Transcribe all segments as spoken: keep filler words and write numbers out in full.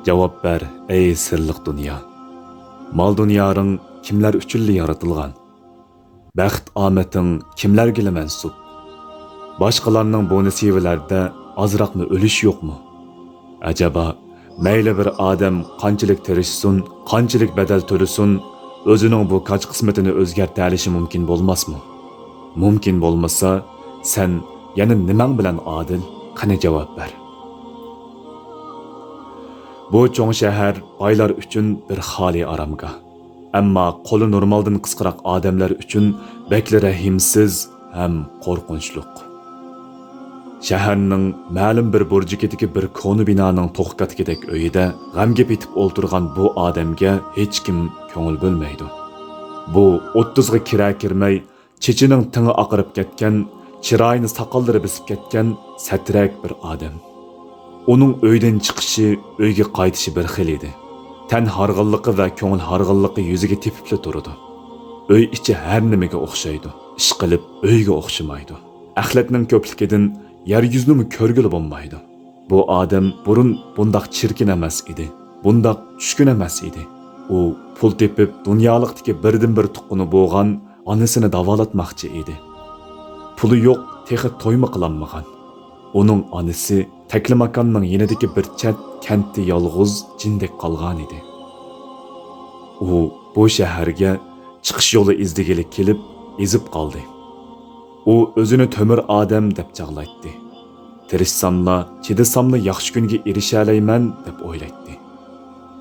جاۋاب بەر، ئەي سىرلىق دۇنيا! مال-دۇنياڭ كىملەر ئۈچۈنلا يارىتىلغان؟ بەخت-ئامىتىڭ كىملەرگىلا مەنسۇپ؟ باشقىلارنىڭ بۇ نېسىۋىلەردە ئازراقمۇ ئۈلۈش يوقمۇ؟ ئەجەبا، مەيلى بىر ئادەم قانچىلىك تىرىشسۇن، قانچىلىك بەدەل تۆلىسۇن، ئۆزىنىڭ بۇ كاج-قىسمىتىنى ئۆزگەرتەلىشى مۇمكىن بولماسمۇ؟ مۇمكىن بولمىسا، سەن يەنە نېمەڭ بىلەن ئادىل؟ قېنى جاۋاب بەر. بۇ چوڭ شەھەر بايلار ئۈچۈن بىر خالىي ئارامگاھ. ئەمما قولى نورمالدىن قىسقىراق ئادەملەر ئۈچۈن بەكلا رەھىمسىز ھەم قورقۇنچلۇق. شەھەرنىڭ مەلۇم بىر بۇرجىكىدىكى بىر كونا بىنانىڭ توخۇ كاتىكىدەك ئۆيىدە غەمگە پېتىپ ئولتۇرغان بۇ ئادەمگە ھېچكىم كۆڭۈل بۆلمەيدۇ. بۇ ئوتتۇزغا كىرە كىرمەي، چېچىنىڭ تېڭى ئاقىرىپ كەتكەن، چىرايىنى ساقاللىرى بېسىپ كەتكەن سەترەك بىر ئادەم. ئۇنىڭ ئۆيدىن چىقىشى، ئۆيگە قايتىشى بىر خىل ئىدى. تەن ھارغىنلىقى ۋە كۆڭۈل ھارغىنلىقى يۈزىگە تېپىپلا تۇرىدۇ. ئۆي ئىچى ھەر نېمىگە ئوخشايدۇ، ئىشقىلىپ ئۆيگە ئوخشىمايدۇ. ئەخلەتنىڭ كۆپلۈكىدىن يەر يۈزىنىمۇ كۆرگىلى بولمايدۇ. بۇ ئادەم بۇرۇن بۇنداق چىركىن ئەمەس ئىدى، بۇنداق چۈشكۈن ئەمەس ئىدى. ئۇ پۇل تېپىپ، دۇنيالىقتىكى بىردىنبىر تۇغقىنى بولغان ئانىسىنى داۋالاتماقچى ئىدى. پۇلى يوق، تېخى تويمۇ قىلالمىغان. ئۇنىڭ ئانىسى تەكلىماكاننىڭ يېنىدىكى بىر چەت كەنتتە يالغۇز جىندەك قالغانىدى. ئۇ بۇ شەھەرگە چىقىش يولى ئىزدىگىلى كېلىپ، ئېزىپ قالدى. ئۇ ئۆزىنى تۆمۈر ئادەم دەپ چاغلايتتى. تىرىشساملا، چىدىساملا ياخشى كۈنگە ئېرىشەلەيمەن دەپ ئويلايتتى.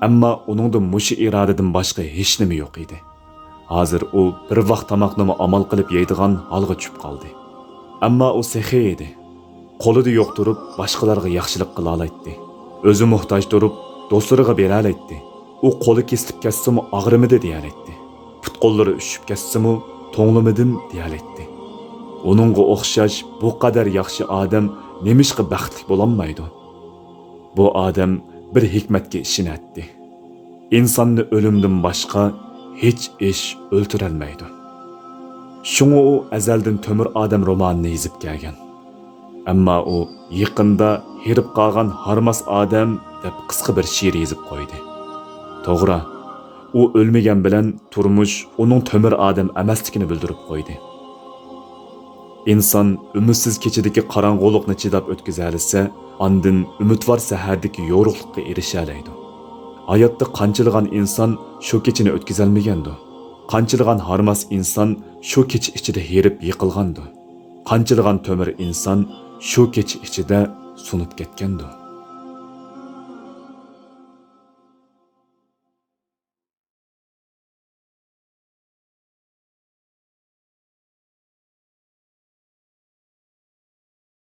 ئەمما ئۇنىڭدا مۇشۇ ئىرادىدىن باشقا ھېچنېمە يوق ئىدى. ھازىر ئۇ بىر ۋاق تاماقنىمۇ ئامال قىلىپ يەيدىغان ھالغا چۈشۈپ قالدى. ئەمما ئۇ سېخىي ئىدى. قولىدا يوق تۇرۇپ باشقىلارغا ياخشىلىق قىلالايتتى. ئۆزى موھتاج تۇرۇپ دوستلىرىغا بېرەلەيتتى. ئۇ قولى كېسىلىپ كەتسىمۇ ئاغرىمىدى دېيەلەيتتى. پۇت-قوللىرى ئۈشۈپ كەتسىمۇ توڭلىمىدىم دېيەلەيتتى. ئۇنىڭغا ئوخشاش بۇ قەدەر ياخشى ئادەم نېمىشقا بەختلىك بولالمايدۇ؟ بۇ ئادەم بىر ھېكمەتكە ئىشىنەتتى. ئىنساننى ئۆلۈمدىن باشقا ھېچ ئىش ئۆلتۈرەلمەيدۇ. شۇڭا ئۇ ئەزەلدىن تۆمۈر ئادەم رومانىنى يېزىپ كەلگەن. ئەمما ئۇ يېقىندا ھېرىپ قالغان ھارماس ئادەم دەپ قىسقا بىر شېئىر يېزىپ قويدى. توغرا، ئۇ ئۆلمىگەن بىلەن تۇرمۇش ئۇنىڭ تۆمۈر ئادەم ئەمەسلىكىنى بىلدۈرۈپ قويدى. ئىنسان ئۈمىدسىز كېچىدىكى قاراڭغۇلۇقنى چىداپ ئۆتكۈزەلىسە، ئاندىن ئۈمىدۋار سەھەردىكى يورۇقلۇققا ئېرىشەلەيدۇ. ھاياتتا قانچىلىغان ئىنسان شۇ كېچىنى ئۆتكۈزەلمىگەندۇ؟ قانچىلىغان ھارماس ئىنسان شۇ كېچە ئىچىدە ھېرىپ يىقىلغاندۇ؟ قانچىلىغان تۆمۈر ئىنسان شۇ كېچە ئىچىدە سۇنۇپ كەتكەندۇ؟